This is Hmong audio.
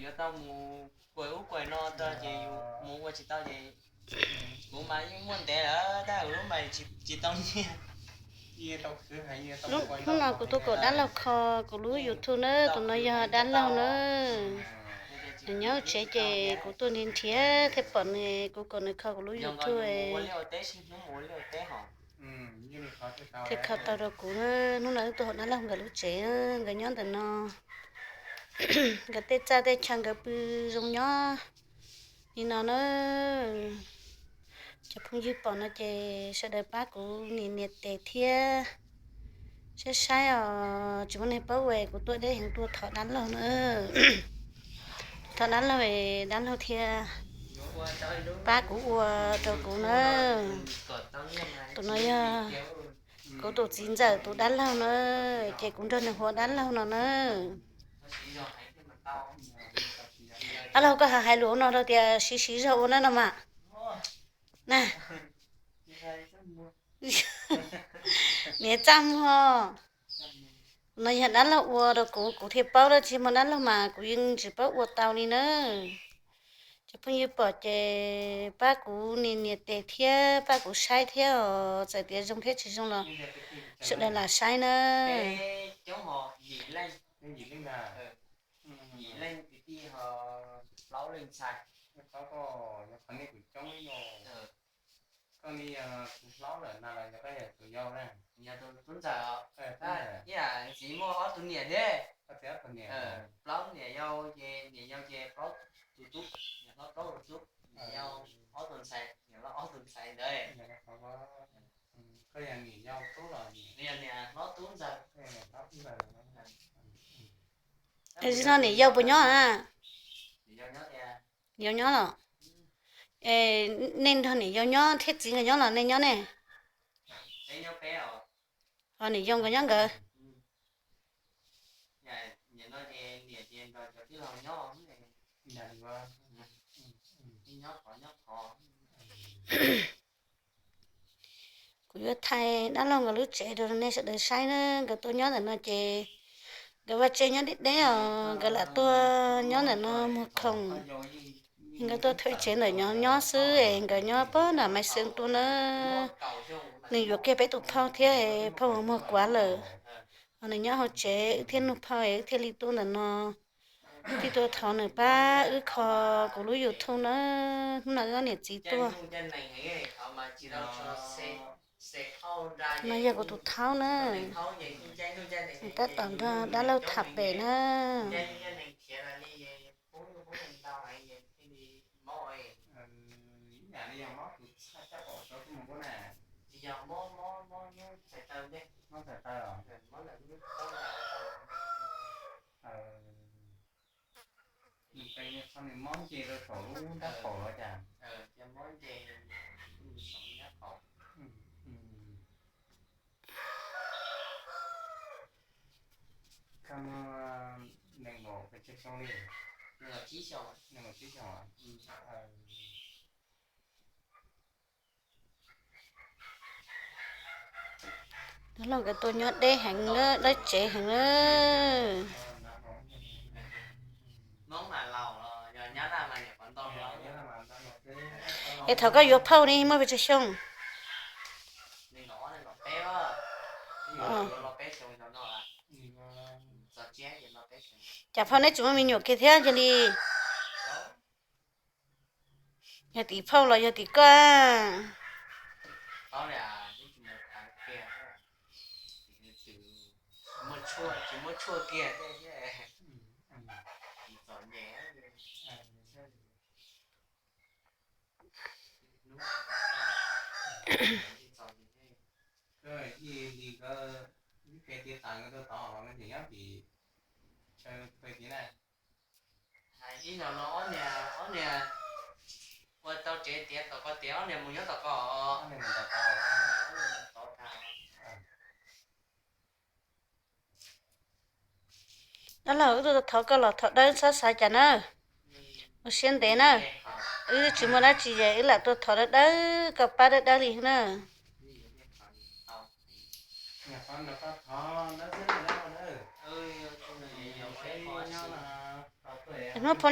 Yuav tau mus kuas ub kuas no tau ces yus mus ua tsis tau ces kuv mas yeej muaj ntev lawm tab sis lub mas tsis tau nyiaj. Hnub no kuv tuaj kom dab laug kho kuv lub YouTube na, tus no yog dab laug na. Nws nyob tsev ces kuv tuaj nrhiav nrhiav thiaj pom nws, kuv kom nws kho kuv lub YouTube thiaj kho tau rau kuv. Hnub no wb tuaj hauv dab laug nkawd lub tsev, nkawd nyob ntawm no, nkawd tej txaj tej chaw nkawd pw zoo nyob li no na. Cov phooj ywg pom no ces sawv daws pab kuv nias nias tes thiab saib saib os, tsis muaj neeg paub ua kuv tuaj deb heev tuaj thov dab laug na. Thov dab laug, dab laug thiaj pab kuv ua rau kuv na. Tus no yog kuv tus txiv ntxawm tus dab laug na, ces kuv nrog nws ua dab laug no na. Dab laug koj hais lus no rau tias siv siv zog ua na no mas. Na, niam txaj muag. No yog dab laug ua rau kuv, kuv thiaj paub, dab tsi muaj dab laug mas kuv yeej tsis paub ua tau li na. Cov phooj ywg pom ces pab kuv nias nias tes thiab pab kuv saib thiab os, txawm tias zoo thiab tsis zoo los sawv daws lam saib na. Koj ni, kuv hlob lawm na los yog koj yog tus yau na? Yog tus tub ntxawm. Ib yam ntxiv muaj ob tug niam thiab. Plaub niam yau ces niam yau ces plaub tus tub, niam hlob plaub tus tub, niam yau ob tug ntxhais, niam hlob ob tug ntxhais ntawd. Koj yog niam yau tub los? Yog niam hlob tub ntxawg. Tsis no niam yau puas nyob a? Yau nyob los? Nej nrog niam yau nyob thiab txiv nkawd nyob los nej nyob ne? Ho niam yau nkawd nyob nkawd. Kuv yuav thaij dab laug nkawd lub tsev rau nej sawv daws saib na. Nkawd tuaj nyob ntawm no ces nkawd vaj tsev nyob deb deb os, nkawd lam tuaj nyob ntawm no muag khoom. Nkawd tuaj thawj tsev ntawm no nyob xwb es nkawd nyob pog nram Maiv Xeev tuaj na. Nws yuav kiag peb tus phauj thiab, phauj muag kuav lawm. Ho nws nyob hauv tsev, wb thiaj nug phauj es wb thiaj li tuaj ntawm no. Thiaj tuaj thov nws pab wb kho kuv lub YouTube na. Hnub no wb ob niam txiv tuaj. No yog kuv tus thaub na, nws tab tom nrog dab laug tham pem na. Nws mob nce rau saum lub nrab qaum los cas? Koj muaj nees nkaum pes tsawg xyoo li? Nees nkaum tsib xyoo. Dab laug nkawd tuaj nyob deb heev na, dawb ceev heev na. Es thaum koj yuav phauj ne muaj pes tsawg xyoo? Cas phauj neb tsis muaj me nyuam kiag thiab cia li? Yog tim phauj los yog tim koj? Ib no no ob niag, ob niag ua tau tsev tiav tom ko tiav, ob niag mus nyob tom ko. Dab laug, wb tuaj thov koj los thov dawb, txhob xav cas na. Ua siab ntev na. Wb tsis muaj dab tsi es wb lam tuaj thov dawb dawb, koj pab dawb dawb li na. Hnub pho